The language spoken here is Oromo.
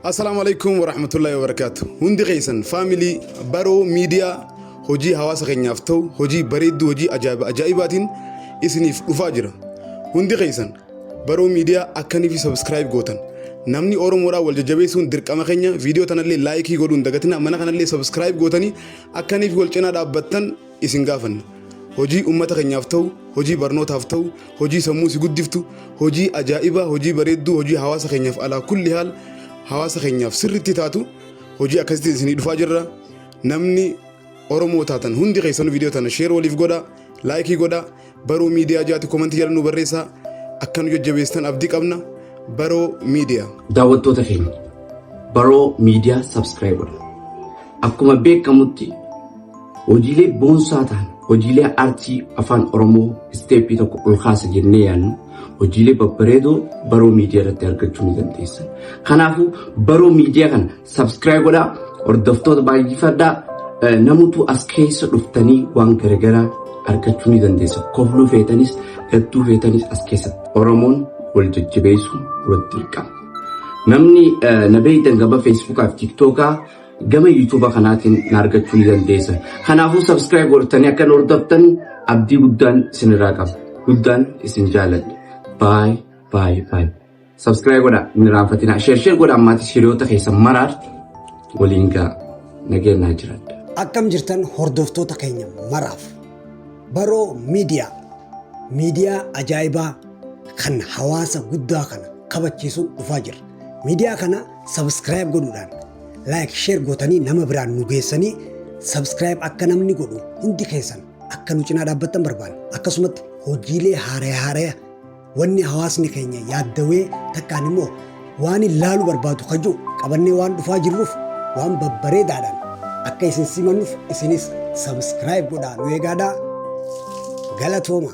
Assalaamu alaikum warahmatullahi wabarakaatu. Hundi keessan faamilii Baroo Miidiyaa, hojii hawaasa keenyaaf ta'u, hojii bareedduu, hojii ajaa'iba ajaa'ibaatiin isiniif dhufaa jira. Hundi keessan Baroo Miidiyaa akkanii fi subscribe gootan. Namni Oromoodhaa wal jajjabeessuun dirqama keenya. Viidiyoo tanallee like godhuun dagatina, mana kanallee subscribe gootanii akkanii fi wal cinaa dhaabbattan isin gaafanna. Hojii uummata keenyaaf ta'u, hojii barnootaaf ta'u, hojii sammuu si guddiftu, hojii ajaa'ibaa, hojii bareedduu, hojii hawaasa keenyaaf, alaa kulli haal hawaasa keenyaaf sirriitti taatu, hojii akkasitti isinii dhufaa jirra. Namni Oromoo taatan hundi keessanuu viidiyoo tana share waliif godha, like godha, Baroo Miidiyaa jaati comment jala nu barreessaa. Akka nu jajjabeessitan abdii qabna. Baroo Miidiyaa. Daawwattoota keenya, Baroo Miidiyaa subscribe godha. Akkuma beekamutti hojiilee boonsaa ta'an, hojiilee aartii afaan Oromoo step tokko ol kaasa jennee yaadnu, hojiilee babbareedoo Baroo Miidiyaa irratti argachuu ni dandeessan. Kanaafuu Baroo Miidiyaa kana subscribe godhaa, hordoftoota baay'ifadhaa, namoota as keessa dhuftanii waan garaagaraa argachuu ni dandeessa. Kofluu feetanis, gadduu feetanis as keessatti Oromoon wal jajjabeessuun duratti dirqama. Namni na beektan gama Feesbuukaa fi Tiktookaa, gama Yuutuuba kanaatiin na argachuu ni dandeessa. Kanaafuu subscribe godhatanii akka nu hordoftan abdii guddaan isinirraa qaba. Guddaan isin jaaladha. Bye bye bye. Subscribe godhaa, hin irraanfatinaa. Share share godhaa, ammaatis hiriyoota keessan maraar waliin ga'a. Nageenyaa jiraadha. Akkam jirtan hordoftoota keenya maraaf? Baroo Miidiyaa, miidiyaa ajaa'ibaa kan hawaasa guddaa kana kabachiisuun dhufaa jira. Miidiyaa kana subscribe godhuudhaan, like, share gootanii, nama biraan nu geessanii, subscribe akka namni godhu hundi keessan akka nu cinaa dhaabbattan barbaanna. Akkasumatti hojiilee haaraya haaraya, wanni hawaasni keenya yaaddawee takkaan immoo waan ilaalu barbaadu kajuu qabannee waan dhufaa jirruuf, waan babbareedaadhaan akka isin simannuuf isinis subscribe godhaa nu eegaadhaa. Galatooma.